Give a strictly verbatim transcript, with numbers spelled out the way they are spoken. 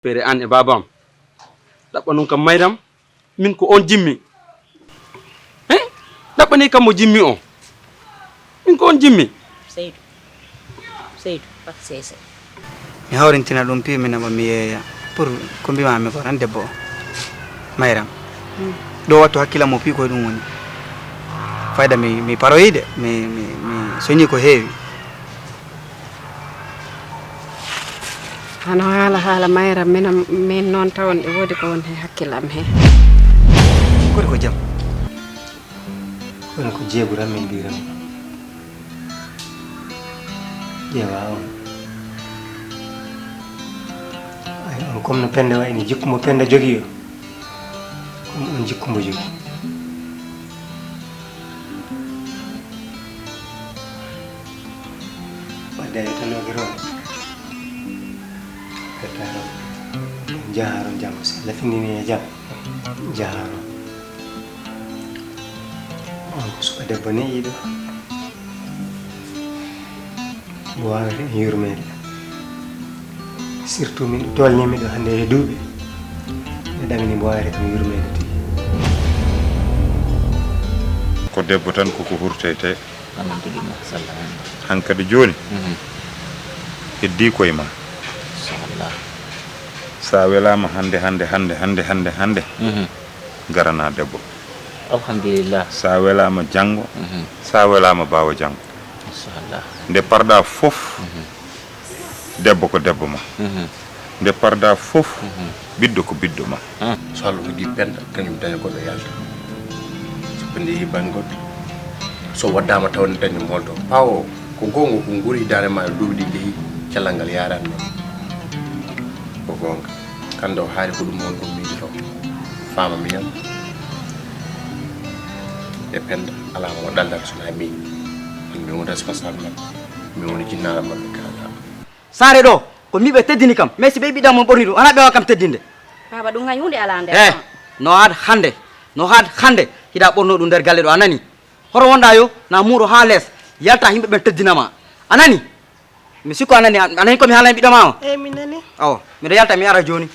Feere an e baaba am. Ɗaɓɓa nun kam Mayram, min ko on jimmi. He? Ɗaɓɓani kam mo jimmi o. Min ko on jimmi. Seydu. Seydu, Pak Sese. Mi hawrintina ɗum piyo mi naɓa mi yeeya. Pour ko mbimami ko tan debbo o. Mayram. Ɗo wattu hakkillam mo piyo koye ɗum woni. Fayda mi, mi paroyi de, mi, mi, mi soñi ko heewi. Hano haala haala Mayra, min, min noon tawon e woodi ko won he hakkille am he. Kori ko jam? Kono ko jeegu tan min mbiiran. Ƴeewa on. Ay, on comme no Penda wayni jikku mo Penda jogii o. Comme on jikku mo jogii. Wadde a yettanooki toon. Ɓetta toon. Njahaa toon janngo, so Allah findini e jam. Njahaa toon. On ko suka debbo ne'iiɗo. Mo waawata en yurmeede. Surtout min tolnii miɗo hannde e duuɓi. Neɗɗo amen mbo waawata kam yurmeede tigi. Ko debbo tan koko hurtete. Alhamdulillah, sallah. Hankadi jooni, mhm, heddii koye ma. Inchallah. Sa welaama hannde, hannde, hannde, hannde, hannde, hannde, mhm, garana debbo. Alhamdulillah. Sa welaama janngo, mhm, sa welaama baawa janngo. Inchallah. Nde parɗa fof, mhm, debbo ko debbo ma. Mhm. Nde parɗa fof, mhm, ɓiɗɗo ko ɓiɗɗo ma. Hmm. So Allah hoddii Penda, kañum daña goɗɗo yalta. So Penda yehi bannge goɗɗo, so waddaama taw ne daña molto. Pawo, ko goonga ko nguuri hitaande ma e duuɓi ɗi jehi, cellal ngal yaaraani ma. Ko goonga. Kande o haali ko ɗum woni ko miijoto. Faama mi yam. E Penda, alaa mo ɗaldata so naa miin. Min mi woni responsable maɓɓe. Mi woni jinnaara maɓɓe kala. Saare ɗo, ko mi ɓe teddini kam. Mais si ɓe ɓiɗɗam mon ɓorni ɗum, ana ɓe wawa kam teddinde. Baaba, ɗum hay huunde alaa nder. Eh, no haad hannde, no haad hannde, hiɗa ɓorno ɗum nder galle ɗo, a nani? Hoto wonɗa yo, na muuɗo haa lees, yalta yimɓe ɓen teddinama. A nani? Mi sikko a nani, a nani ko mi haalani ɓiɗɗo ma o? Eey, mi nani. Awa, miɗo yalta, mi ara jooni.